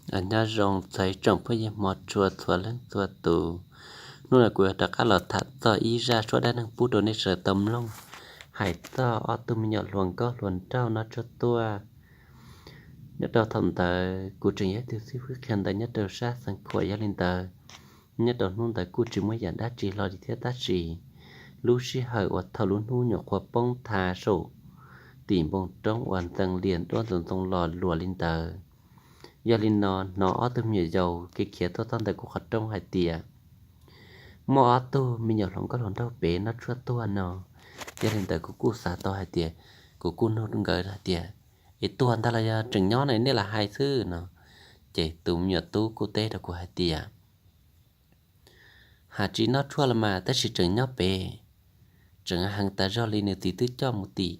Nyob zoo txog ib tsoom phooj ywg hmov tshua txhua leej txhua tus. Hnub no kuv yuav rov qab los tham txog ib zaj suab dab neeg pub rau nej sawv daws tau mloog, hais txog ob tug me nyuam hluas nkauj hluas nraug noj tshuaj tuag. Nyob rau thaum ntawd kuv tseem yog ib tug xib hwb qhia ntawv nyob rau sab Xeev Khuam, yog li ntawd nyob rau hnub ntawd kuj tsis muaj yam dab tsi hlo li thiab, tab sis lub sij hawm uas thaum lub hnub nyuam qhuav poob thav saum tim npoo roob uas ntxees lias duab ntxoov ntxoo los luas li ntawd. Yog li no hnov ob tug me nyuam yaus kev khiav tuaj txog ntawm kuv qhov rooj hais tias muaj ob tug me nyuam hluas nkauj hluas nraug pem noj tshuaj tuag no. Yog li ntawd kuv kuj xav tau hais tias, kuv kuj nug nkawd hais tias, es tuag ntag los yog tseem nyob ne, nej lam hais xwb no. Ces tus me nyuam tub kuj teb rau kuv hais tias, has tsis noj tshuaj los mas, tab sis tseem nyob pem, tseem heev tas zog li, nws txiv twb coj mus tim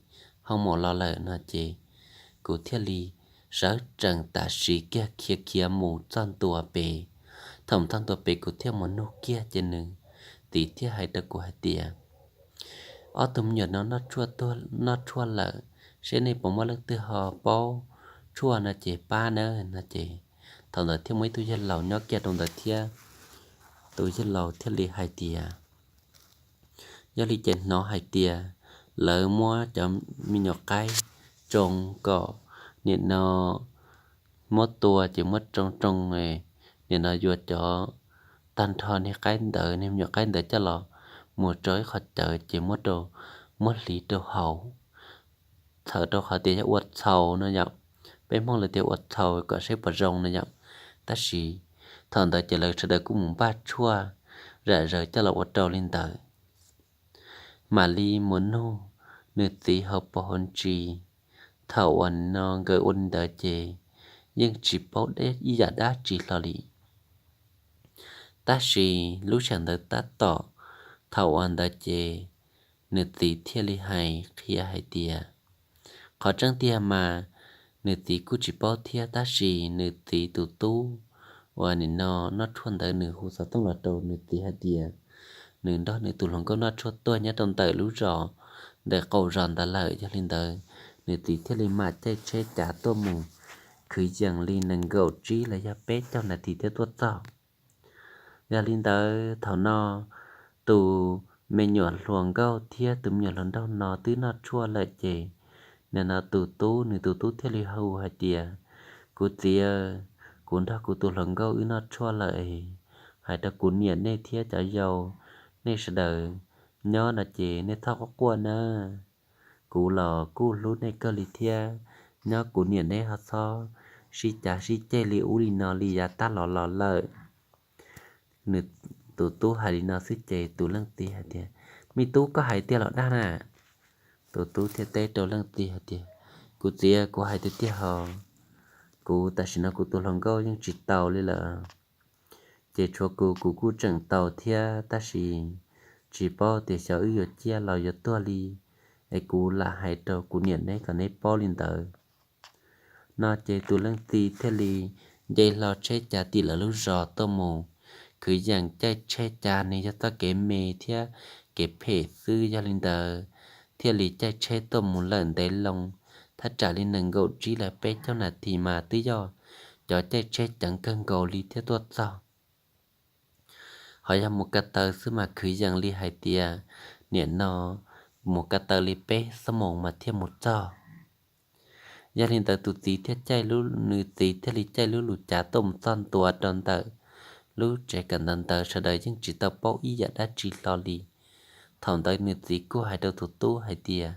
hoo maum los lawm no. Ces kuv thiaj li sawv tsees tam sim kiag khiav khiav mus txog ntua pem. Thaum mus txog ntua pem kuv thiaj mus nug kiag ces nws txiv thiaj hais rau kuv hais tias, ob tug me nyuam no noj tshuaj tuag, noj tshuaj lawm, seb nej puas muaj leej twg ho paub tshuaj no ces pab nawb no. Ces thaum ntawd thiaj muaj ib tug yawg laus nyob kiag rau ntawd thiab, tus yawg laus thiaj li hais tias, yog li ces hnov hais tias lawv muab cov me nyuam qaib tsoo kom nim no muab tua ces muab tsoo tsoo, nim no yuav cov tag nrho niag qaib ntawd, niag me nyuam qaib ntawd coj los mus tso ib qho cawv ces muab rau, muab hliv rau haus. Txhawm rau qhov tias yog ua txhaus no yom, peb Hmoob lawv tias ua txhaus kom seb puas zoo no yom. Tab sis thaum ntawd ces lawv sawv daws kuj mus npaj tshuaj zam zaws coj los ua rau li ntawd. Mam li mus nug nws txiv hauv paus hauv ntsis. Thaum uas no nkawd ua li ntawd ces yeej tsis paub deb ib yam dab tsi hlo li. Tab sis lub sij hawm ntawd tab tom, thaum uas ntawd ces nws txiv thiaj li hais qhia hais tias, qhov tseeb tiag mas nws txiv kuj tsis paub thiab, tab sis nws txiv tus tub uas nim no noj tshuaj ntawd nws hu xov tooj los rau nws txiv hais tias nws nrog nws tus hluas nkauj noj tshuaj tuag nyob rau ntawm lub zos, ntawm qaum zos ntawd lawm. Yog li ntawd nws txiv thiaj li mam caij tsheb cav tuaj mus, kwv yees li nees nkaum tsib los yog peb caug nas this thiab tuaj txog. Yog li ntawd thaum no tus me nyuam hluas nkauj thiab tus me nyuam hluas nraug no twb noj tshuaj lawm ces nim no tus tub, nws tus tub thiaj li hu hais tias, kuv txiv, kuv nrog kuv tus hluas nkauj wb noj tshuaj lawm, hais rau kuv niam nej thiab cov yau nej sawv daws nyob no ces nej txhob quaj quaj nawb. Kuv los kuj hlub nej kawg li thiab, nyob kuv niam neb ho txhob sib cav sib ceg li ub li no li yav tag los los lawm. Nws tus tub hais li no xwb ces tus leej txiv hais tias, me tub, koj hais tiag los dag na? Tus tub thiaj teb rau leej txiv hais tias, kuv txiv, kuv hais tiag tiag hos, kuv tam sim no kuv tus hluas nkauj yeej tsis tau li lawm, ces tshuav kuv, kuv kuj tseem tau thiab, tab sis tsis paub tias xyov wb yuav ciaj los yuav tuag li, es kuv lam hais rau kuv niam neb kom neb paub li ntawd. No ces tus leej txiv thiaj li nce hlo tsheb cav tim lawv lub zos tuaj mus, kwv yees caij tsheb cav, nws yog txoj kev me thiab kev phem xwb. Yog li ntawd thiaj li caij tsheb tuaj mus lawm ntev loo, thaj tsam li nees nkaum tsib los peb caug nas this mas twb yog cov caij tsheb ceev kawg nkaus li thiab tuaj txog. Ho yog mus ko taw xwb mas kwv yees li hais tias nim no mus ko taw li peb xuab moos mas thiaj mus txog. Yog li ntawd tus txiv thiaj caij, nws txiv thiaj li caij lub lus cav tuaj mus txog ntua rau ntawm lub tsev kawm ntawv ntawd, sawv daws yeej tsis tau paub ib yam dab tsi hlo li. Thaum ntawd nws txiv kuj hais rau tus tub hais tias,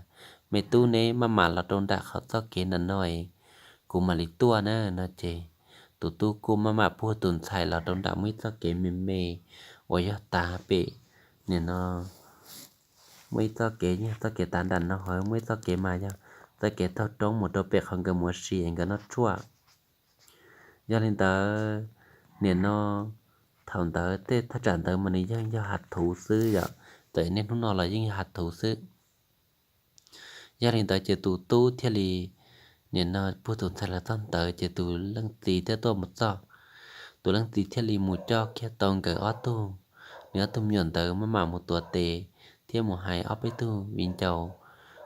me tub, neb maj mam los rau nram qhov txoj kev nram no, kuv mam li tuaj na no ces tus tub kuj maj mam puag tus ntxhais los rau nram muaj ib txoj kev me me uas yog tav pem, nim no muaj ib txoj kev, yog txoj kev tav nram no, ho muaj ib txoj kev mas yog txoj kev taug roob mus rau pem qhov nkawd mus ua si es nkawd noj tshuaj. Yog li ntawd, nim no thaum ntawd tej thaj tsam ntawd mas nws yeej yog hav thuv xwb yom, txawm niaj hnub no los yeej yog hav thuv xwb. Yog li ntawd ces tus tub thiaj li, nim no puag tus ntxhais los txog ntawd ces tus leej txiv thiaj tuaj mus txog. Tus leej txiv thiaj li mus coj kiag tau nkawd ob tug, nws ob tug me nyuam ntawd maj mam mus tuav tes thiab mus hais ob peb tug viv ncaus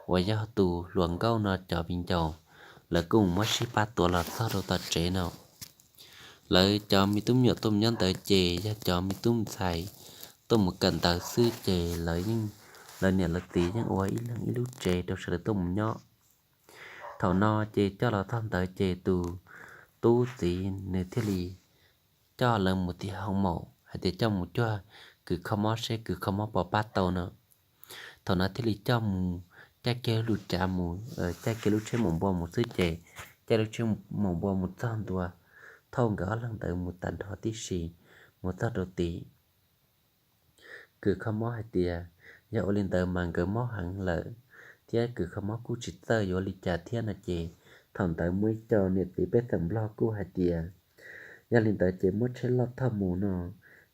uas yog tus hluas nkauj no cov viv ncaus, lawv kuj mus muab sib pab tuav los txog rau tom tsev no. Lawv cov me tub me nyuam tuaj mus nyob ntawd ces yog cov me tub ntxhais tuaj mus kawm ntawv xwb ces lawv yeej, lawv niam lawv txiv yeej ua ib leeg ib lub tsev rau sawv daws tuaj mus nyob. Thaum no ces coj los txog ntawd ces tus tub txiv nws thiaj li coj lawv mus tim hoo maum hais tias coj mus cuag kws kho mob seb kws kho mob puas pab tau no. Thaum no thiaj li coj mus, caij kiag lub cav mus, caij kiag lub tsheb maum npua mus xwb ces, caij lub tsheb maum npua mus txog ntua, thauj nkawd ob leeg ntawd mus tag nrho tib si, mus txog rau tim kws kho mob hais tias yog ua li ntawd mas nkawd mob heev lawm, thiab kws kho mob kuj tsis txawj yuav ua li cas thiab no ces, thaum ntawd muaj ib co niam txiv pej xeem Nplog kuj hais tias yog li ntawd ces muab tsheb loj thauj mus no,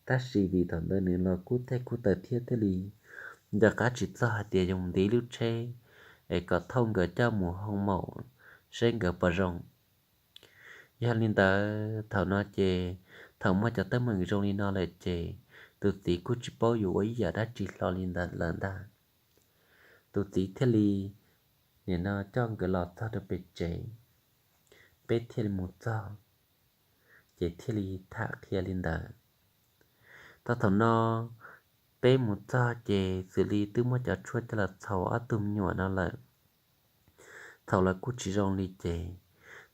tab sis vim thaum ntawd nws los kuj tej kuj taw thiab thiaj li nco qab tsis txog hais tias yuav mus nti lub tsheb es kom thauj nkawd coj mus hoo maum seb nkawd puas zoo. Yog li ntawd thaum no ces, thaum muaj cov teeb meem zoo li no lawm ces, tus txiv kuj tsis paub yuav ua ib yam dab tsi hlo li ntawd lawm ntag. Tus txiv thiaj li, nim no coj nkawd los txog rau pem tsev, peb thiaj li mus txog, ces thiaj li tham qhia li ntawd. Tau thaum no peb mus txog ces xws li twb muab cov tshuaj coj los txhaum ob tug me nyuam no lawm. Txhaum los kuj tsis zoo li ces,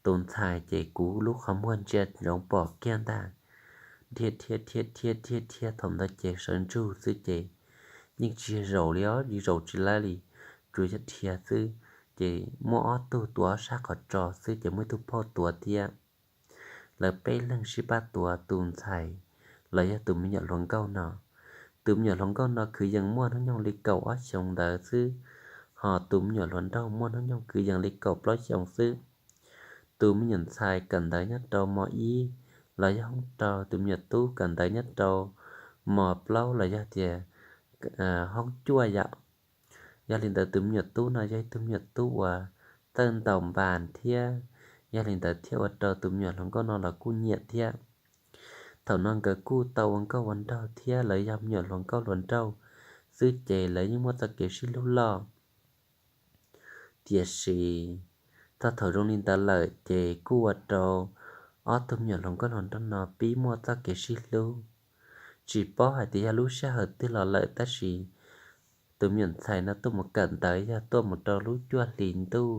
tus ntxhais ces kuv lub qhov muag ntsia ntsoov pom kiag ntag, dhia dhia dhia dhia dhia dhia thaum ntawd ces sawv ntsug xwb ces, yeej tsis zaum li os, yeej zaum tsis laib li, tsuas yog dhia xwb. Ces muaj ob tug tuav ob sab qhov tso xwb ces muaj ib tug phauj tuav thiab. Lawv peb leeg sib pab tuav tus ntxhais los yog tus me nyuam hluas nkauj no. Tus me nyuam hluas nkauj no kwv yees muaj hnub nyoog li kaum ob xyoos ntawd xwb, ho tus me nyuam hluas nraug muaj hnub nyoog kwv yees li kaum plaub xyoos xwb. Tus me nyuam ntxhais kawm ntawv nyob rau mos ib los yog hoob rau, tus me nyuam tub kawm ntawv nyob rau mos plaub los yog tias hoob cuaj yom. Yog li ntawd tus me nyuam tub no yog ib tug me nyuam tub uas txawj ntaus npas thiab, yog li ntawd thiaj ua rau tus me nyuam hluas nkauj no los kuj nyiam thiab. Thaum no nkawd kuj tau ua nkauj ua nraug thiab lawv yog me nyuam hluas nkauj hluas nraug xwb ces lawv yeej muaj txoj kev sib hlub loj. Tiam sis txog thaum zoo li ntawd lawm ces kuj ua rau ob tug me nyuam hluas nkauj hluas nraug no pib muaj txoj kev sib hlub. Tsis paub hais tias yog lub sij hawm twg los lawm tab sis tus me nyuam ntxhais no tuaj mus kawm ntawv yog tuaj mus rau lub cuaj hlis ntuj,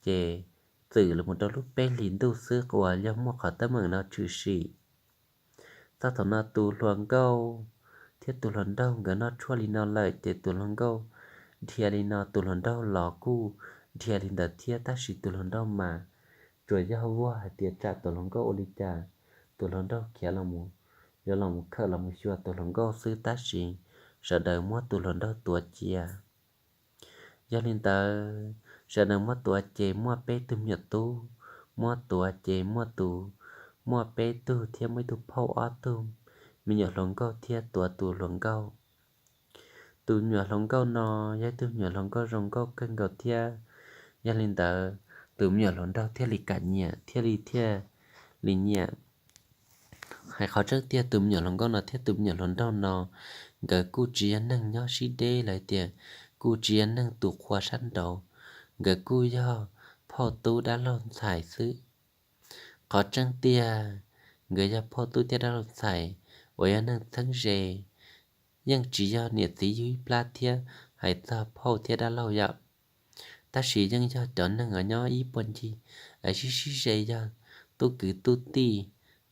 ces txwm los mus rau lub peb hlis ntuj xwb uas yog muaj qhov teeb meem no tshwm sim. Txog thaum no tus hluas nkauj thiab tus hluas nraug nkawd noj tshuaj li no lawm ces tus hluas nkauj dhia li no, tus hluas nraug los kuj dhia li ntawd thiab, tab sis tus hluas nraug mas tsuas yog vag hais tias tsam tus hluas nkauj ua li cas, tus hluas nraug khiav los, yuav los mus khawm los mus xyuas tus hluas nkauj xwb, tab sis sawv daws muab tus hluas nraug tuav cia. Yog li ntawd sawv daws muab tuav ces muaj peb tug me nyuam tub, muab tuav ces muaj tus, muaj peb tug thiab muaj ib tug phauj ob tug me nyuam hluas nkauj thiab tuav tus hluas nkauj. Tus me nyuam hluas nkauj no yog ib tug me nyuam hluas nkauj zoo nkauj kawg nkaus thiab. Yog li ntawd tus me nyuam hluas nraug thiaj li kam nyiam thiaj li thiaj li nyiam. Hais qhov tseeb tiag tus me nyuam hluas nkauj no thiab tus me nyuam hluas nraug no, nkawd kuj tsis yog neeg nyob sib deb los tias kuj tsis yog neeg tus qhua sab nraud, nkawd kuj yog phauj tub dab laug ntxhais xwb. Qhov tseeb tiag, nkawd yog phauj tub thiab dab laug ntxhais uas yog neeg txheeb ze, yeej tsis yog niam txiv yug ib plab thiab hais txog phauj thiab dab laug yom. Tab sis yeej yog cov neeg uas nyob ib puag ncig, sib sib ze yog tub kwv tub tij,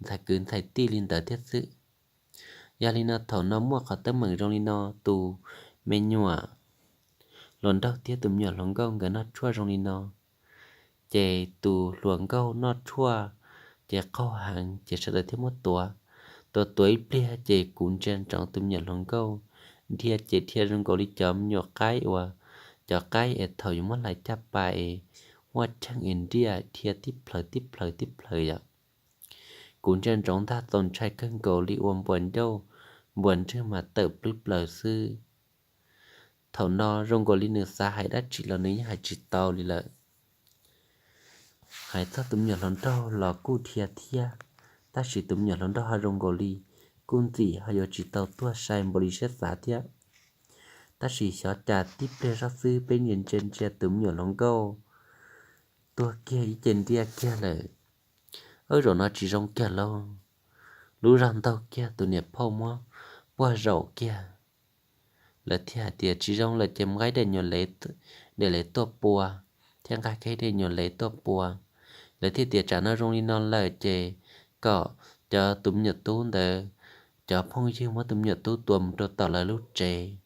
ntxhais kwv ntxhais tij li ntawd thiab xwb. Yog li no thaum no muaj qhov teeb meem zoo li no, tus me nyuam hluas nraug thiab tus me nyuam hluas nkauj nkawd noj tshuaj zoo li no, ces tus hluas nkauj noj tshuaj ces qaug heev ces sawv daws thiaj muab tuav. Tuav tuav ib pliag ces kuv ntsia ntsoov tus me nyuam hluas nkauj dhia ces dhia zoo nkaus li cov me nyuam qaib uas, cov qaib es thaum yuav muab hlais caj pas es muaj cheej es nriaj dhia tib plhaws tib plhaws tib plhaws yom. Kuv ntsia ntsoov ntag txaus ntshai kawg nkaus li ua npuas ncauj, npuas ntswg mas tawm plwb plaws xwb. Thaum no zoo nkaus li nws xav hais dab tsi los nws yeej hais tsis tau li lawm. Hais txog tus me nyuam hluas nraug los kuj dhia thiab, tab sis tus me nyuam hluas nraug ho zoo nkaus li kuj ntxim ho yuav tsis tau tuag sai npaum li siab xav thiab. Tab sis xyov cas tib pliag zoj xwb peb ntsia ntsia ntsia tus me nyuam hluas nkauj tuag kiag ib ce ntiaj kiag lawm. Pab, zaum no tsis zoo kiag lauj. Lub zog ntaug kiag tus niam phauj muab puag zaum kiag. Lawv thiaj hais tias tsis zoo lawm ces mus nqa daim nyuag lev, daim lev tuaj pua, thiab nqa kiag daim nyuag lev tuaj pua. Lawv thiaj tias tsam no zoo li no lawm ces kom cov tus me nyuam tub ntawd, cov phooj ywg muab tus me nyuam tub tua mus rau tom lawv lub tsev.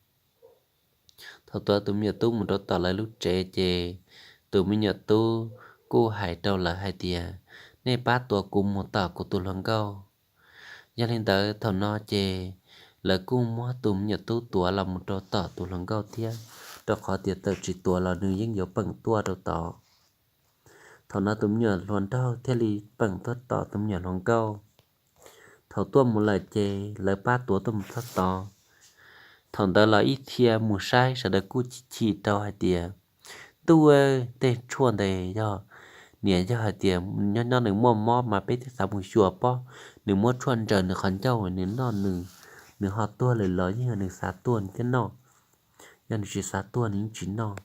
Thaum tua tus me nyuam tub mus rau tom lawv lub tsev ces tus me nyuam tub kuj hais rau lawv hais tias, nej pab tua kuv mus tom kuv tus hluas nkauj. Yog li ntawd thaum no ces lawv kuj muab tus me nyuam tub tuav los mus rau tom tus hluas nkauj thiab, rau qhov tias txawm tsis tuav los nws yeej yuav peem tuaj rau tod. Thaum no tus me nyuam hluas nraug thiaj li peem tuaj tom tus me nyuam hluas nkauj. Thaum tuaj mus lawm ces lawv pab tuav tuaj mus txog tod. Thaum ntawd los ib txhia mus saib sawv daws kuj chim chim rau hais tias, ntuj, tej tshuaj ntawd yog, niam yog hais tias nyob nyob nws muaj mob mas peb thiaj xav mus xyuas pob, nws muab tshuaj ntsaws nws qhov ncauj nws noj nws, nws ho tuag lawm los yeej yog nws xav tuag nws thiaj noj. Yog nws tsis xav tuag nws yeej tsis noj.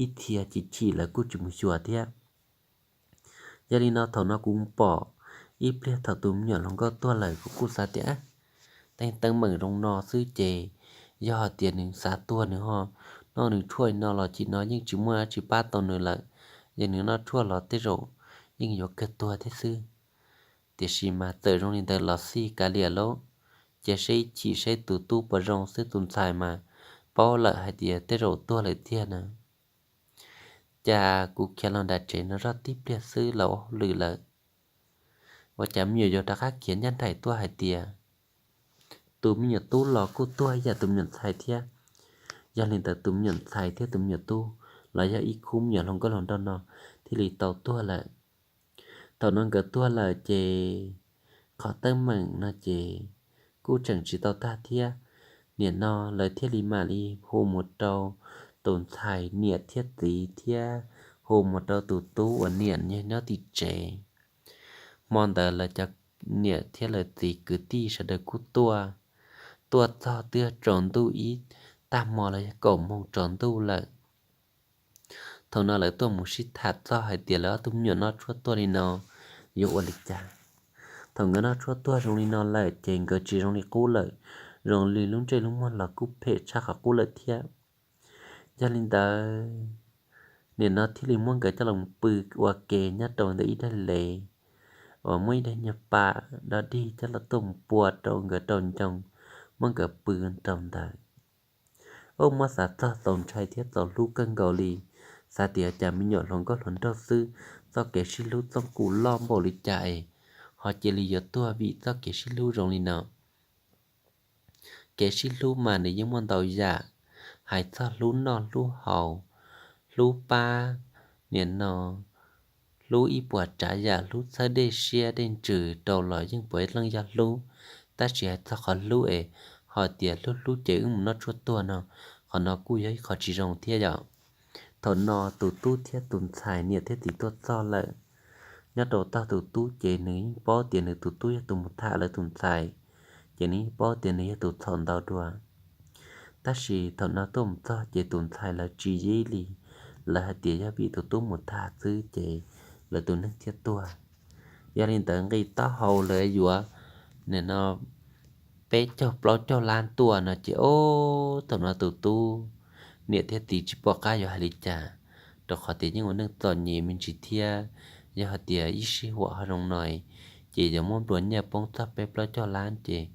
Ib txhia chim chim lawv kuj tsis mus xyuas thiab. Yog li no thaum no kuv pom ib pliag thaum tus me nyuam hluas nkauj tuag lawm kuv kuj xav tias, teeb teeb meem zoo no xwb ces yog hais tias nws xav tuag nws ho noj nws tshuaj no los sim no yeej tsis muaj dab tsi pab tau nws lawm. Yog nws noj tshuaj los tej zaum yeej yuav kawg tuag thiab xwb. Tiam sis mas txawm zoo li ntawd los xij kav liam lauj, cia seb ib chim seb tus tub puas zoo xwb, tus ntxhais mas paub lawm hais tias tej zaum tuag lawm tiag na. Cas kuv khiav los nram tsev no zoj tib pliag xwb los ua hauj lwm lawm, ua cas me nyuam yuav rov qab khiav ncaj nraim tuaj hais tias, tus me nyuam tub los kuj tuag ib yam tus me nyuam ntxhais thiab. Yog li ntawd tus me nyuam ntxhais thiab tus me nyuam tub los yog ib khub me nyuam hluas nkauj hluas nraug no thiaj li tau tuag lawm. Thaum no nkawd tuag lawm ces qhov teeb meem no ces kuj tseem tsis tau tag thiab. Nim no lawv thiaj li mam li hu mus rau tus ntxhais niam thiab txiv thiab hu mus rau tus tub uas niam nyob tim tsev. Hmo ntawd lawv cov niam thiab lawv txiv kwv tij sawv daws kuj tuaj, tuaj txog twb tsaus ntuj ib tag hmo los yog kaum moos tsaus ntuj lawm. Thaum no lawv tuaj mus sib tham txog hais tias lawv ob tug me nyuam noj tshuaj tuag li no yuav ua li cas. Thaum nkawd noj tshuaj tuag zoo li no lawm ces nkawd tsis zoo li qub lawm, zoo li lub ntsej lub muag los kuj phem tshaj qhov qub lawm thiab. Yog li ntawd, nim no thiaj li muab nkawd coj los pw ua ke nyob rau ntawm ib daig lev uas muaj ib daig nyuag pam dog dig coj los tuaj mus pua rau nkawd rau ncoo, muab nkawd pw rau ntawd. Ub, muab xav txog txaus ntshai thiab txaus hlub kawg nkaus li. Xav tias cas me nyuam hluas nkauj hluas nraug xwb, txoj kev sib hlub txoj kum loj npaum li cas es ho cia li yuav tuag vim txoj kev sib hlub zoo li no. Kev sib hlub mas nws yeej muaj ntau yam, hais txog hlub noj hlub haus, hlub pab, nim no hlub ib puas tsav yam, hlub txhawb dej siab dej ntsws rau los yeej puav leej yog hlub. Tab sis hais txog qhov hlub es ho tias hlub hlub ces wb mus noj tshuaj tuag no, qhov no kuj yog ib qho tsis zoo thiab yom. Thaum no tus tub thiab tus ntxhais niam thiab txiv tuaj txog lawm. Nyob rau tog tus tub ces nws yeej paub tias nws tus tub yog tus mus tham lawv tus ntxhais, ces nws yeej paub tias nws yog tus txhaum ntau dua. Tab sis thaum no tuaj mus txog ces tus ntxhais lawv tsis yib li, lawv hais tias yog vim tus tub mus tham xwb ces lawv tus neeg thiaj tuag. Yog li ntawd nqi taub hau lawv yuav nim no peb caug plaub caug lab tuaj no ces ob, thaum no tus tub niam thiab txiv tsis pom qab yuav hais li cas, rau qhov tias yeej ua neej txom nyem me ntsis thiab. Yog hais tias ib sij huam ho zoo no ces yuav muab nplua nyiaj poob txog peb plaub caug lab ces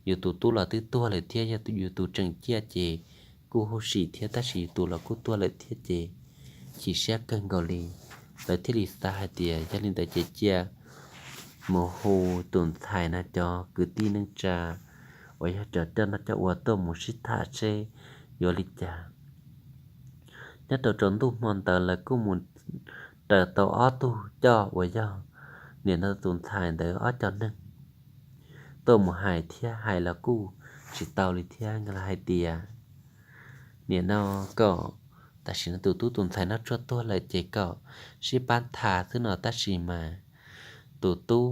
yus tus tub los twb tuag lawm thiab, yog yus tus tseem ciaj ces kuj huj sim thiab, tab sis yus tus los kuj tuag lawm thiab ces chim siab kawg nkaus li. Lawv thiaj li xav hais tias yog li ntawd ces cia mus hu tus ntxhais no cov kwv tij neej tsa uas yog cov coj noj coj ua tuaj mus sib tham seb yuav li cas. Nyob rau tsaus ntuj hmo ntawd lawv kuj mus raws tau ob tug coj uas yog nim no tus ntxhais ntawd ob cov neeg tuaj mus hais thiab hais los kuj tsis tau li thiab, nkawd hais tias nim no kom tam sim no tus tub tus ntxhais noj tshuaj tuag lawm ces kom sib pab tham xwb no, tab sis mas tus tub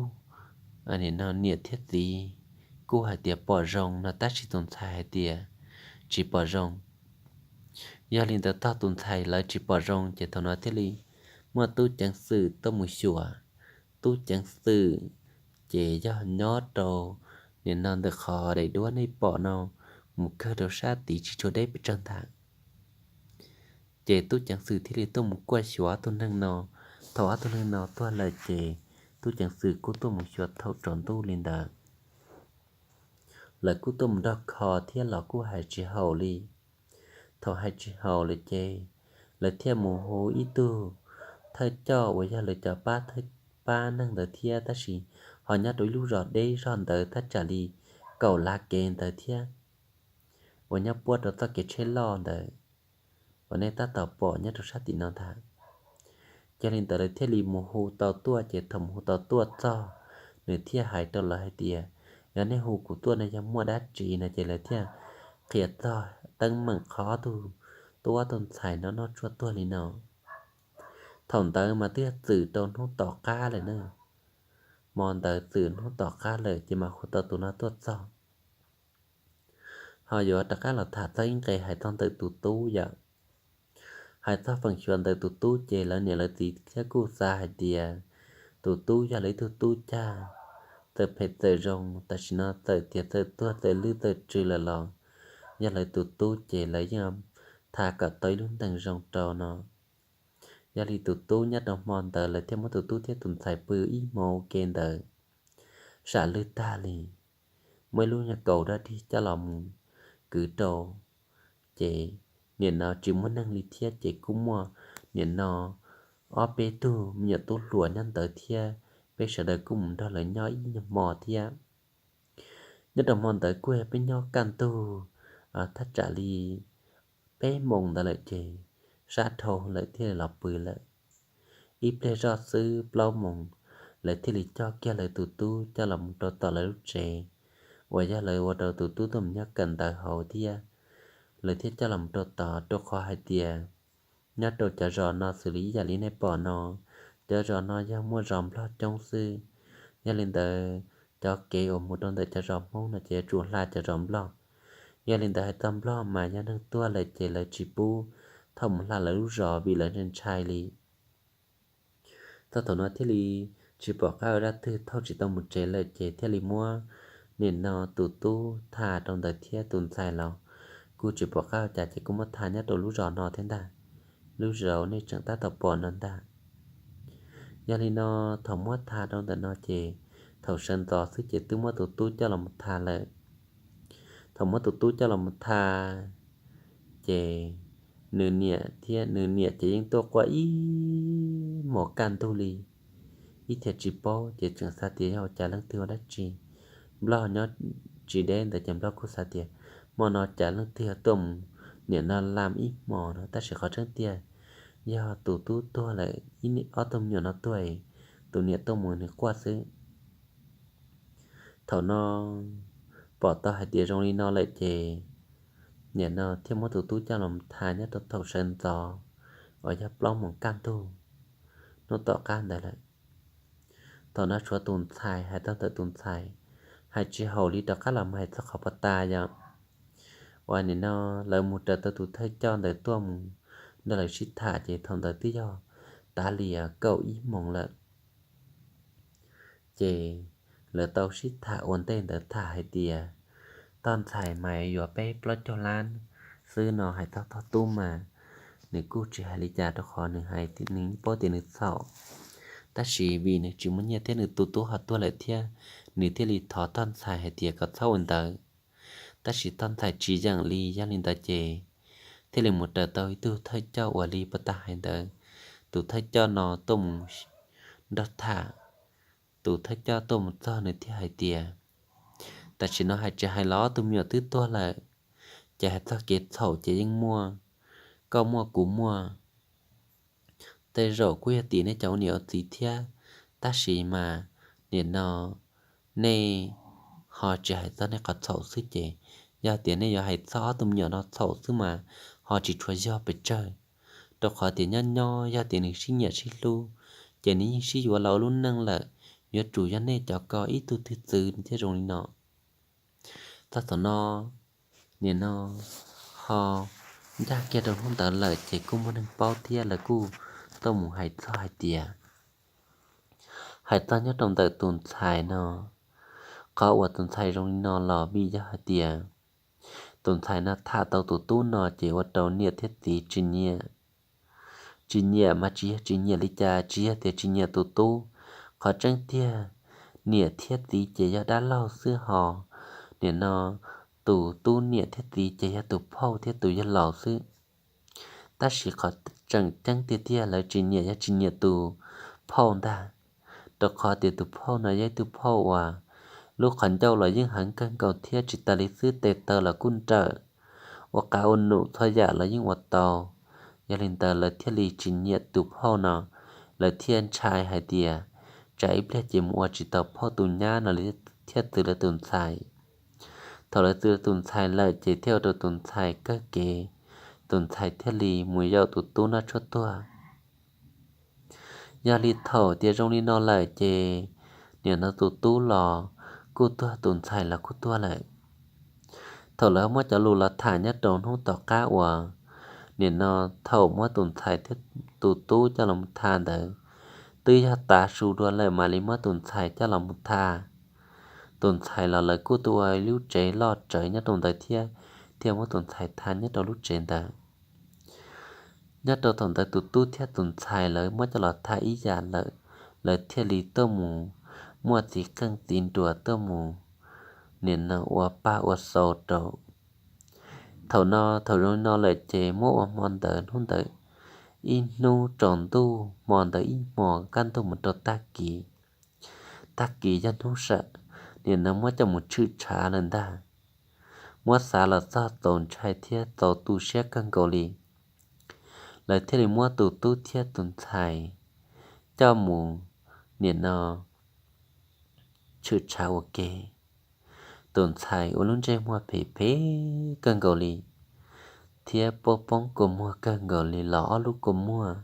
nim no niam thiab txiv kuj hais tias pom zoo no, tab sis tus ntxhais hais tias tsis pom zoo. Yog li ntawd tog tus ntxhais lawv tsis pom zoo ces thaum no thiaj li muaj tub ceev xwm tuaj mus xyuas, tub ceev xwm ces yog nyob rau nim no ntawm qhov daim duab nej pom no mus kawg rau sab tid tsis tshua deb pes tsawg ntag. Ces tub ceev xwm thiaj li tuaj mus kuaj xyuas ob tug neeg no. Thaum ob tug neeg no tuag lawm ces tub ceev xwm kuj tuaj mus xyuas thaum tsaus ntuj li ntawd. Lawv kuj tuaj mus nrog kho thiab los kuj hais tsis haum li. Thaum hais tsis haum lawm ces lawv thiaj mus hu ib tug thawj coj uas yog lawv cov pab thawj pab neeg ntawd thiab, tab sis ho nyob rau ib lub zos deb zog ntawd thaj tsam li kaum lav kev ntawd thiab, uas nyob puab rau txoj kev tsheb loj ntawd uas nej tab tom pom nyob rau sab tim no ntag. Yog li ntawd lawv thiaj li mus hu tau tuaj, ces thaum mus hu tau tuaj txog, nws thiaj hais rau lawv hais tias, yog nej hu kuv tuaj no yog muaj dab tsi no, ces lawv thiaj qhia txog teeb meem qhov ob tug tub ob tug ntxhais no noj tshuaj tuag li no. Thaum ntawd mas twb yog txwm rau hnub tom qab lawm na. Hmo ntawd txwm hnub tom qab lawm ces mam hu tau tus no tuaj txog. Ho yuav rov qab los tham txog ib nqe hais txog ntawm tus tub yom. Hais txog feem xyuas ntawm tus tub ces lawv niam lawv txiv thiab kuj xav hais tias tus tub yog lawv ib tug tub cag, txawm phem txawm zoo, tam sim no txawm tias txawm tuag txawm lwj txawm tsw lawm los yog lawv tus tub ces lawv yeej tha kom tau ib lub ntees zoo rau no. Yog li tus tub nyob rau hmo ntawd lawv thiaj muab tus tub thiab tus ntxhais pw ib hmo ua ke ntawd, sam lwj tag li, muaj ib lub nyuag kaus dog dig coj los mus kwv rau, ces nim no tsis muaj neeg li thiab ces kuj muaj nim no ob peb tug me nyuam tub hluas nyob ntawd thiab, peb sawv daws kuj mus nrog lawv nyob ib nyuag hmo thiab. Nyob rau hmo ntawd kuj yog peb nyob kaj ntug, thaj tsam li peb moos ntawd lawm ces sab dhau lawm thiaj li los pw lawm. Ib pliag zoj xwb plaub moos, lawv thiaj li coj kiag lawv tus tub coj los mus rau tom lawv lub tsev, uas yog lawv ua rau tus tub tuaj mus nyob kawm ntawv hauv thiab. Lawv thiaj coj los mus rau tod, rau qhov hais tias nyob rau cov zos no xws li ib yam li nej pom no, cov zos no yog muaj zos nplog coob xwb. Yog li ntawd, cov kev uas mus rau ntawm cov zos Hmoob no ces yuav tsum hla cov zos nplog. Yog li ntawd, hais txog nplog mas yog neeg tuag lawm ces lawv tsis pub thauj mus hla lawv lub zos vim lawv ntshai li. Txog thaum no thiaj li tsis pom qab ua zaj twg, thauj tsis tau mus tsev lawm ces thiaj li muab nim no tus tub tha rau ntawd thiab tus ntxhais los kuj tsis pom qab ua cas ces kuj muab tha nyob rau lub zos no thiab ntag, lub zos nej tseem tab tom pom no ntag. Yog li no, thaum muab tha rau ntawm no ces thaum sawv ntxov xwb ces twb muab tus tub coj los mus tha lawm. Thaum muab tus tub coj los mus tha, ces nws niam thiab nws niam ces yeej tuaj quaj ib hmos kaj ntug li, ib txhia tsis paub ces tseem xav tias yog ua cas leej twg ua dab tsi. Nplog nyob tsis deb ntawd ces nplog kuj xav tias hmo no cas leej twg tuaj mus nim no lam ib hmos no, tab sis qhov tseeb tiag yog tus tub tuag lawm, ib ob tug me nyuam no tuag, tus niam tuaj mus nws quaj xwb. Thaum no pom tau hais tias zoo li no lawm ces nim no thiaj muab tus tub coj los tha nyob rau thaum sawv ntxov uas yog plaub moos kaj ntug hnub tom qab ntawd lawm. Thaum no tshuav tus ntxhais, hais txog ntawm tus ntxhais, hais tsis haum li, rov qab los mus hais txog qhov pov tas yom, uas nim no lawv mus raws tau tus thawj coj ntawd tuaj mus nrog lawv sib tham ces thaum ntawd twb yog tav li kaum ib moos lawm. Ces lawv tau sib tham ua ntej ntawd tham hais tias toj ntxhais mas yuav peb plaub caug lab xwb no. Hais txog toj tub mas nws kuj tsis hais li cas rau qhov nws hais nws paub tias nws txhaum, tab sis vim nws tsis muaj nyiaj thiab nws tus tub ho tuag lawm thiab, nws thiaj li thov toj ntxhais hais tias kom txhob ua ntawd. Tab sis toj ntxhais tsis yeem li, yog li ntawd ces thiaj li mus raws tau ib tug thawj coj uas li pov tag hais ntawd. Tus thawj coj no tuaj mus nrog tham, tus thawj coj tuaj mus txog nws thiaj hais tias tam sim no hais tsis hais los ob tug me nyuam twb tuag lawm, ces hais txog kev txhaum ces yeej muaj, koj muaj kuv muaj. Tej zaum kuj yog tim nej cov ua niam ua txiv thiab, tab sis mas nim no nej ho tsis hais txog nej qhov txhaum xwb ces yog tias nej yuav hais txog ob tug me nyuam no txhaum xwb mas ho tsis tshua yog pes tsawg, rau qhov tias nyob nyob yog tias nws sib nyiam sib hlub ces nws yeej sib yuav los ua lub neej lawm, yuav tsum yog nej cov ko ib tug twg txwv nws thiaj zoo li no. Txog thaum no, nim no ho ncaj kiag rau hnub ntawd lawm ces kuj muaj neeg paub thiab lawv kuj tuaj mus hais txog hais tias Hais txog nyob rau ntawm tus ntxhais no, qhov uas tus ntxhais zoo li no los vim yog hais tias tus ntxhais no tham tau tus tub no ces ua rau niam thiab txiv tsis nyiam. Tsis nyiam mas tsis yog tsis nyiam li cas, tsis yog tias tsis nyiam tus tub. Qhov tseeb tiag, niam thiab txiv ces yog dab laug xwb hos, nim no tus tub niam thiab txiv ces yog tus phauj thiab tus yawg laus xwb. Tab sis qhov tseem ceeb tiag tiag lawv tsis nyiam yog tsis nyiam tus phauj ntag, rau qhov tias tus phauj no yog ib tug phauj uas lub qhov ncauj los yeej heev kawg nkaus thiab tsis tas li xwb, tes taw los kuj nrawm, ua qav ua num txhua yam los yeej ua tau. Yog li ntawd lawv thiaj li tsis nyiam tus phauj no, lawv thiaj ntshai hais tias tsam ib pliag ces mus ua tsis tau phauj tus nyab no li thiaj txwv lawv tus ntxhais. Thaum lawv txwv lawv tus ntxhais lawm ces thiaj ua rau tus ntxhais kawg kev, tus ntxhais thiaj li mus yaum tus tub noj tshuaj tuag. Yog li thaum tias zoo li no lawm ces nim no tus tub los kuj tuag, tus ntxhais los kuj tuag lawm. Thaum lawv muab cov lus los tham nyob rau hnub tom qab uas nim no thaum muab tus ntxhais thiab tus tub coj los mus tha ntawd, twb yog tav su dua lawm mam li muab tus ntxhais coj los mus tha. Tus ntxhais los lawv kuj tua lub tsev loj tsawv nyob rau ntawd thiab, thiaj muab tus ntxhais tha nyob rau lub tsev ntawd. Nyob rau thaum ntawd tus tub thiab tus ntxhais lawv muab coj los tha ib yam lawm, lawv thiaj li tuaj mus muaj txiv qeej txiv nruas tuaj mus nim no ua paj ua xau rau. Thaum no thaum zoo no lawm ces muab ua hmo ntawd hnub ntawd ib hnub tsaus ntuj, hmo ntawd ib hmo kaj ntug mus rau tag kis. Tag kis yog hnub sawm, nim no muab coj mus tshwm tshav lawm ntag. Muab xav los txog txaus ntshai thiab txaus tu siab kawg nkaus li. Lawv thiaj li muab tus tub thiab tus ntxhais coj mus nim no tshwm tshav ua ke. Tus ntxhais ua lub ntsej muag phem phem kawg nkaus li, thiab poob poob kua muag kawg nkaus li los ob lub kua muag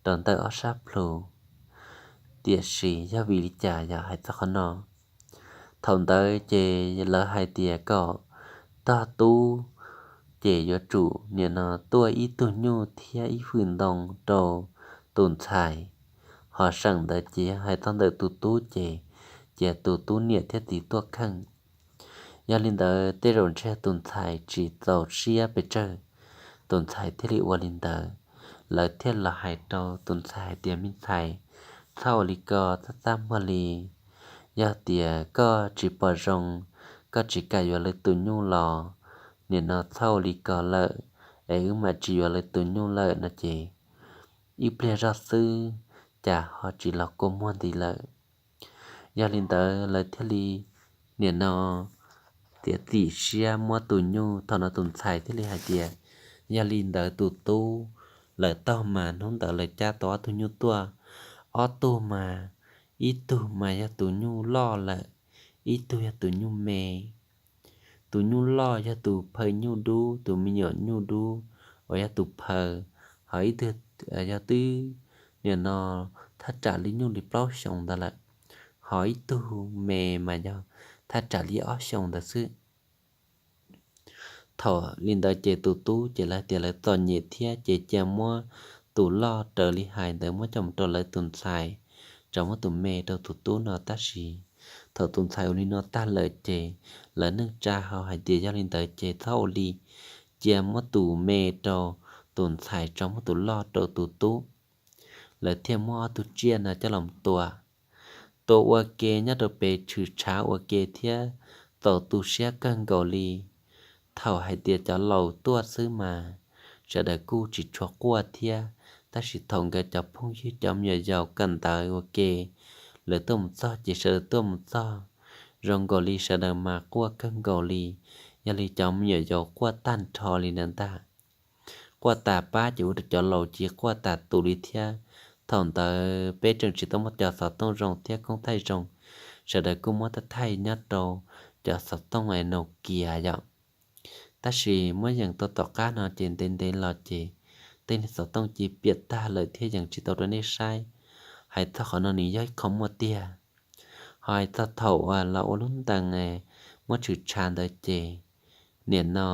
rau ntawm ob sab plhu. Tiam sis yog vim li cas yog hais txog qhov no? Thaum ntawd ces lawv hais tias kom tog tub ces yuav tsum nim no tuaj ib tug nyuj thiab ib hwj ntoo rau tus ntxhais. Ho seem ntawd ces yog hais txog ntawm tus tub ces cia tus tub niam thiab txiv tuaj kheej. Yog li ntawd tej zaum ntshe tus ntxhais tsis txaus siab pes tsawg, tus ntxhais thiaj li ua li ntawd. Lawv thiaj los hais rau tus ntxhais hais tias, me ntxhais, txhob ua li ko txaj txaj muag li. Yog tias koj tsis pom zoo, koj tsis kam yuav lawv tus nyuj los, nim no txhob ua li ko lawm, es wb mam tsis yuav lawv tus nyuj lawm no ces ib pliag zoj xwb cas ho tsis los kua muag nti lawm. Yog li ntawd lawv thiaj li nim no tiav txim siab muab tus nyuj. Thaum no tus ntxhais thiaj li hais tias, yog li ntawd tus tub, lawv taug mas hnub ntawd lawv cab tau ob tug nyuj tuaj, ob tug mas, ib tug mas yog tus nyuj loj lawm, ib tug yog tus nyuj me. Tus nyuj loj yog tus phaw nyuj dub, tus me nyuam nyuj dub uas yog tus phaw, ho ib tug yog twb nim no thaj tsam li nyuj li plaub xyoos ntawd lawm, ho ib tug me mas yog thaj tsam li ob xyoos ntawd xwb. Thaum li ntawd ces tus tub ces lawv tias lawv txom nyem thiab ces cia muab tus loj raws li hais ntawd muab coj mus rau lawv tus ntxhais, tso muab tus me rau tus tub no. Tab sis thaum tus ntxhais ua li no tag lawm ces lawv neej tsa ho hais tias yog li ntawd ces txhob ua li, cia muab tus me rau tus ntxhais tso muab tus loj rau tus tub. Lawv thiaj muab ob tug tsiaj no coj los tua, tua ua ke nyob rau pem tshwm tshav ua ke thiab txaus tu siab kawg nkaus li. Thaum hais tias cov laus tuaj xwb mas sawv daws kuj tsis tshua quaj thiab, tab sis thaum nkawd cov phooj ywg cov me nyuam yaus kawm ntawv ua ke, lawv tuaj mus txog ces sawv daws tuaj mus txog zoo nkaus li sawv daws mas quaj kawg nkaus li. Yog li cov me nyuam yaus quaj tag nrho li ntawd ntag. Quaj tas pab ces ua rau cov laus cia quaj tas tus li thiab. Thaum ntawd peb tseem tsis tau muaj cov xov tooj zoo thiab koob thaij zoo, sawv daws kuj muab thaij thaij nyob rau cov xov tooj es Nokia yom. Tab sis muab yeem tau tom qab no ces ntev ntev los ces tej niag xov tooj cia piam tag lawm thiab yeem tsis tau rau nej saib. Hais txog qhov no nws yog ib qho muaj tiag. Ho hais txog thaum uas los ua lub ntees muab tshwm tshav ntawd ces nim no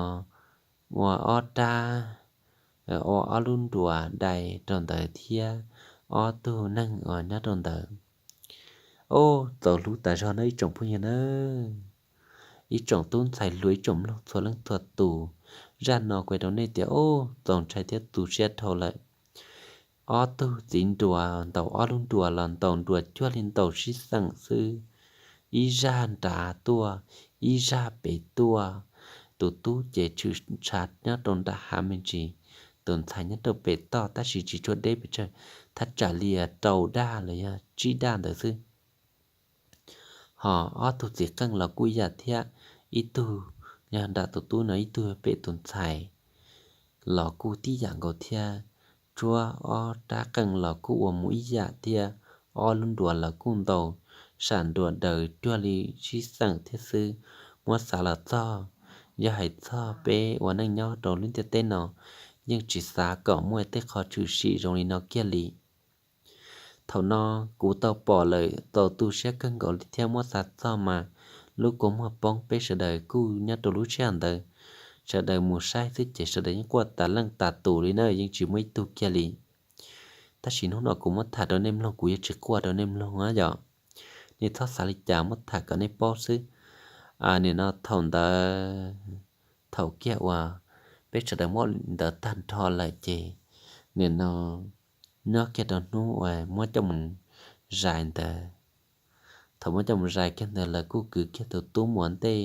ua ob rab, ua ob lub nruas dai rau ntawd thiab ob tug neeg uas nyob rau ntawd. Ob, txaus hlub tas zog na ib tsoom phooj ywg na, ib tsoom tub ntxhais hluas, ib tsoom mloog txhua leej txhua tus. Zaj no kuv hais rau nej tias ob, txaus ntshai thiab tu siab dhau lawm. Ob tug txiv nruas ntaus ob lub nruas los ntaus nruas cuag li ntaus sib xeem xwb, ib zaj nrad tuaj, ib zaj pem tuaj. Tus tub ces tshwm tshav nyob rau nram hav me ntsis, tus ntxhais nyob rau pem toj tab sis tsis tshua deb pes tsawg, thaj tsam li rau daj los yog tsib daj ntawd xwb. Ho ob tug txiv qeej los kuj ib yam thiab, ib tug yog nram tus tub no, ib tug pem tus ntxhais los kuj tib yam nkaus thiab. Tsuab ob rab qeej los kuj ua mus ib yam thiab, ob lub nruas los kuj ntaus sam nruas daws cuag li sib xeem thiab xwb. Muab xav los txog, yog hais txog peb ua neej nyob rau lub ntiaj teb no, yeej tsis xav kom muaj tej qho tshwm sim zoo li no kiag li. Thaum no kuv tau pom lawm txaus tu siab kawg nkaus li thiab. Muab xav txog mas lub kua muag poob, peb sawv daws kuj nyob rau lub sij hawm ntawd, sawv daws mus saib xwb ces sawv daws yeej quaj tas leej tas tus li na, yeej tsis muaj ib tug kiag li. Tab sis hnub no kuv muab tham rau nej mloog, kuv yuav tsis quaj rau nej mloog yom. Nej txhob xav li cas, muab tham kom nej paub xwb. Nim no thaum ntawd, thaum kiag uas peb sawv daws muab ntawd tag nrho lawm ces nim no nyob kiag rau hnub uas muab coj mus zais ntawd. Thaum muab coj mus zais kiag ntawd lawv kuj kwv kiag tus tub mus ua ntej,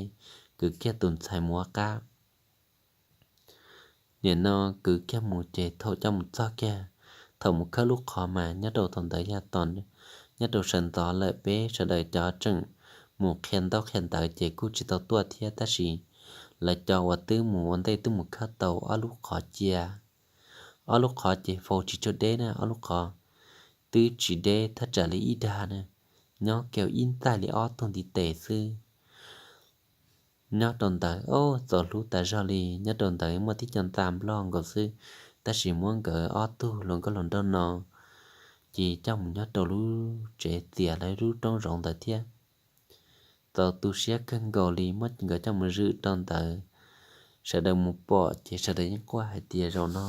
kwv kiag tus ntxhais mus ua qab. Nim no kwv kiag mus ces thaum coj mus txog kiag, thaum mus khawb lub qhov mas nyob rau thaum ntawd yog tom, nyob rau sawv ntxov lawm, peb sawv daws cov tseem mus qhia ntaub qhia ntawv ces kuj tsis tau tuaj thiab, tab sis lawv cov uas twb mus ua ntej twb mus khawb tau ob lub qhov cia. Ob lub qhov ces faus tsis tshua deb na, ob lub qhov twb tsis deb, thaj tsam li ib dag na, nyob kiag ib ntxaij li ob tug ntiv tes xwb. Nyob rau ntawd ob, txaus hlub tas zog li, nyob rau ntawd muaj tib co nta nplog nkaus xwb, tab sis muab nkawd ob tug hluas nkauj hluas nraug no ces coj mus nyob rau lub tsev txias lawv lub roob zoov ntawd thiab. Txaus tu siab kawg nkaus li, muab nkawd coj mus zwm rau ntawd. Sawv daws mus pom ces sawv daws yeej quaj hais tias zaum no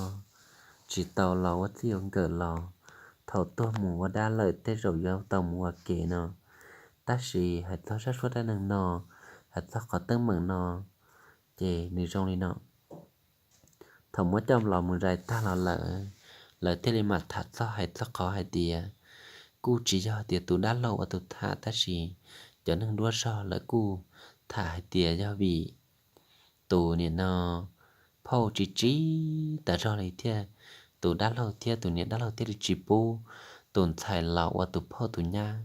tsis tau los ua txij ua nkawm los, thaum tuag mus ua dab lawm tej zaum yuav tau mus ua ke no. Tab sis hais txog zaj suab dab neeg no, hais txog qhov teeb meem no ces nws zoo li no. Thaum muab coj los mus zais tag los lawm, lawv thiaj li mam tham txog hais txog qhov hais tias kuj tsis yog tias tus dab laug ua tus tham, tab sis cov neeg duab zog lawv kuj tham hais tias yog vim tus niam no phauj tsis tsis tas zog li thiab, tus dab laug thiab tus niam dab laug thiaj li tsis pub tus ntxhais los ua tus phauj tus nyab.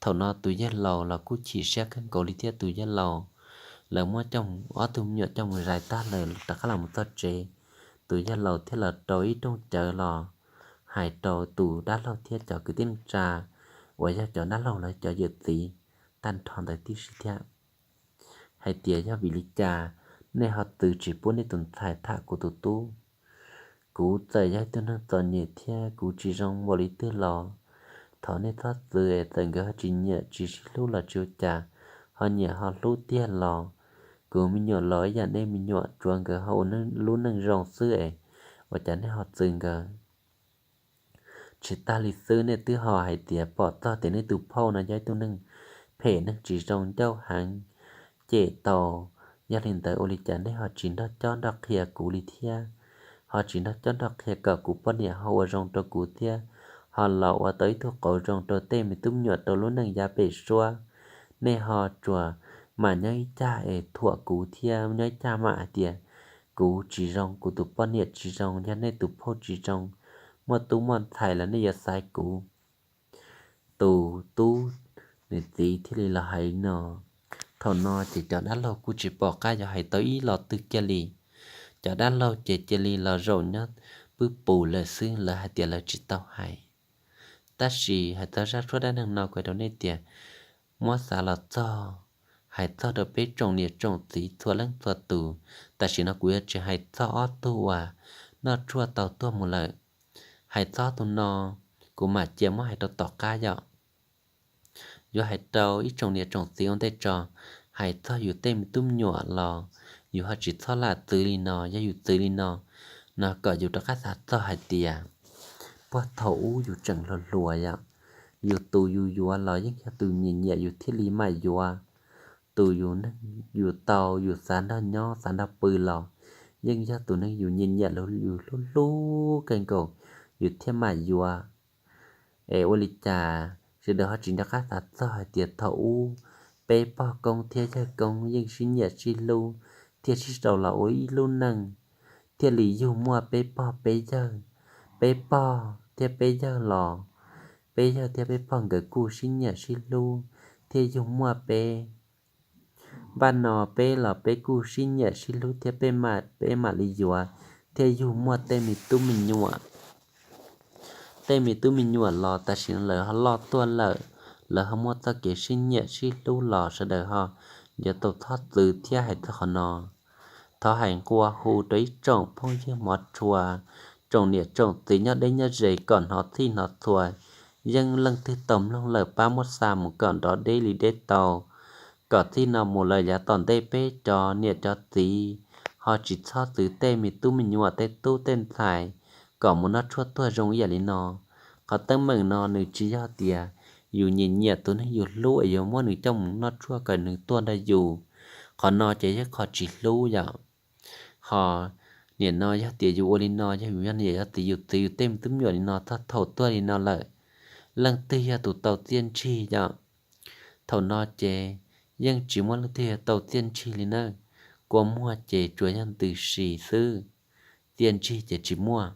Thaum no tus yawg laus los kuj chim siab kawg nkaus li thiab. Tus yawg laus, lawv muab coj, ob tug me nyuam coj mus zais tag lawm rov qab los mus txog tsev, tus yawg laus thiaj los rau ib rooj cawv los hais rau tus dab laug thiab cov kwv tij neej tsa uas yog cov dab laug los cov yawm txiv tag nrho ntawd tib si thiab hais tias yog vim li cas nej ho txwv tsis pub nej tus ntxhais tham kuv tus tub? Kuv txawm yog ib tug neeg txom nyem thiab kuv tsis zoo npaum li twg los thov nej txhob txwv, txawm nkawd ho tsis nyiam tsis sib hlub los tsis ua cas, ho nyiam ho hlub tiag los kuv me nyuam los ib yam nej me nyuam, tsuav nkawd ho ua lub neej zoo xwb es ua cas nej ho txwv nkawd? Tsis tag li xwb, nej twb ho hais tias pom txog tias nej tus phauj no yog ib tug neeg phem, neeg tsis zoo, ncauj heev, cem tau. Yog li ntawd ua li cas nej ho tsis nrog cob nrog qhia kuv li thiab? Ho tsis nrog cob nrog qhia kom kuv poj niam ho ua zoo rau kuv thiab, ho los ua tau ib tug qauv zoo rau tej me tub me nyuam rau lub neej yav pem suab. Nej ho tsuas mam nyob ib cag es thuam kuv thiab nyob ib cag mam hais tias kuv tsis zoo, kuv tus poj niam tsis zoo, yog nej tus phauj tsis zoo, muaj tub muaj ntxhais los nej yuav xaiv kuv. Tus tub nws txiv thiaj li los hais li no. Thaum no ces cov dab laug kuj tsis pom qab yuav hais tau ib los twg kiag li. Cov dab laug ces cia li los zaum nyob pwb pus lawm xwb, lawv hais tias lawv tsis tau hais. Tab sis hais txog zaj suab dab neeg no kuv rau nej tias, muab xav los txog, hais txog rau peb tsoom niam tsoom txiv txhua leej txhua tus, tam sim no kuv yuav tsis hais txog ob tug uas noj tshuaj tau tuag mus lawm. Hais txog tus no, kuv mam cia muab hais rau tom qab yom. Yuav hais rau ib tsoom niam tsoom txiv ua ntej tso, hais txog yus tej me tub me nyuam los yus ho tsis txhob lam txwv li no. Yog yus txwv li no, no kom yus rov qab xav txog hais tias puag thaum ub yus tseem hluas hluas yom, Yus tus yus yuav los yeej yog tus nyiam nyiam yus thiaj li mam yuav. Tus yus neeg yus tau yus xav nrog nyob xav nrog pw los yeej yog tus neeg yus nyiam nyiam yus hlub hlub kawg nkaus yus thiaj mam yuav. Es ua li cas sawv daws ho tsis nco qab xav txog hais tias thaum ub peb pog koob thiab yawg koob yeej sib nyiam sib hlub thiaj sib sau los ua ib lub neej, thiaj li yug muaj peb pog peb yawg. Peb pog thiab peb yawg los, peb yawg thiab peb pog nkawd kuj sib nyiam sib hlub thiaj yug muaj peb. Npaj no peb los peb kuj sib nyiam sib hlub thiab peb mam, peb mam li yuav thiaj yug muaj tej me tub me nyuam. Tej me tub me nyuam los tam sim no lawv ho loj tuaj lawm, lawv ho muaj txoj kev sib nyiam sib hlub los sawv daws ho yuav tau txhob txwv thiab hais txog qhov no. Thov hais nqua hu rau ib tsoom phooj ywg hmov tshua, tsoom niam tsoom txiv nyob deb nyob ze kom hnov txhij hnov txhua, yeej leej twg tau mloog lawm pab muab xa mus kom nrov deb li deb tau, kom txij no mus lawm yav tom ntej peb cov niam cov txiv ho tsis txhob txwv tej me tub me nyuam tej tub tej ntxhais kom mus noj tshuaj tuag zoo ib yam li no. Qhov teeb meem no nws tsis yog tias yus nyiam nyiam tus neeg yus hlub es yuav muab nws coj mus noj tshuaj kom nws tuag nrog yus. Qhov no ces yog qhov tsis hlub yom. Ho nim no yog tias yus ua li no yog yus yog niam yog txiv yus txwv yus tej me tub me nyuam li no txog thaum tuag li no lawm, leej twg yog tus tau txiaj ntsig yom? Thaum no ces yeej tsis muaj leej twg yog tau txiaj ntsig li na. Kua muag ces tsuas yog ntws si xwb, txiaj ntsig ces tsis muaj.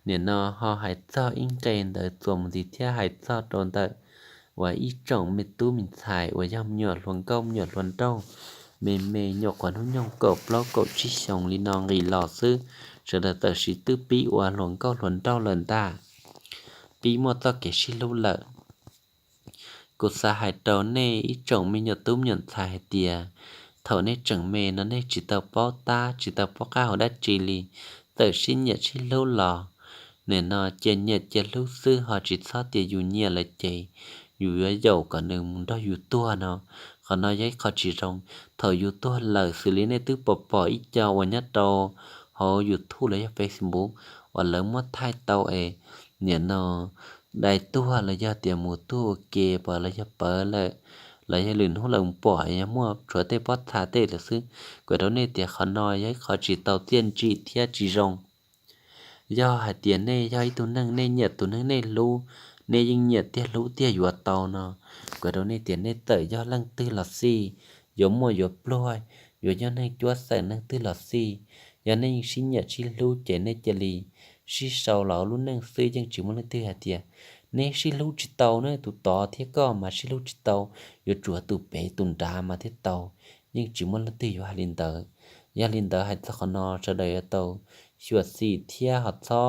Nim no ho hais txog ib nqe ntawd txuas mus ntxiv thiab hais txog rau ntawm uas ib tsoom me tub me ntxhais uas yog me nyuam hluas nkauj me nyuam hluas nraug, me me nyuam qhuav hnub nyoog kaum plaub kaum tsib xyoos li no nqis los xwb, sawv daws txawm siv twb pib ua hluas nkauj hluas nraug lawm ntag, pib muaj txoj kev sib hlub lawm. Kuv xav hais rau nej ib tsoom me nyuam tub me nyuam ntxhais hais tias, thaum nej tseem me no nej tsis tau paub tab tsis tau paub qab hau dab tsi li, txawm sib nyiam sib hlub los, nim no cia nyiam cia hlub xwb ho tsis txhob tias yus nyiam lawm ces yus yuav yaum kom nws mus nrog yus tuag no. Qhov no yog ib qho tsis zoo. Thaum yus tuag lawm xws li nej twb pom pom ib co uas nyob rau hauv YouTube los yog Facebook uas lawv muab thaij tau es nim no dai tuag los yog tias mus tuag ua ke pom los yog pawv lawm, los yog lwm hnub lawv pom yog muaj tshuav tej pob txha tej lawm xwb. Kuv rau nej tias qhov no yog ib qho tsis tau txiaj ntsig thiab tsis zoo. Yog hais tias nej yog ib tug neeg nej nyiam tus neeg nej hlub, nej yeej nyiam tiag hlub tiag yuav tau no, kuv rau nej tias nej txawm yog leej twg los xij, yuav muaj yuav pluag, yuav nyob neeg cuab xeem leej twg los xij, yog nej yeej sib nyiam sib hlub ces nej cia li sib sau los ua lub neej xwb, yeej tsis muaj leej twg hais tias neb sib hlub tsis tau ne, tus tod thiab koj mas sib hlub tsis tau, yuav tsum tus pem tus nrad mas thiaj tau. Yeej tsis muaj leej twg yuav hais li ntawd. Yog li ntawd hais txog qhov no sawv daws yuav tau xyuam xim thiab ho txhob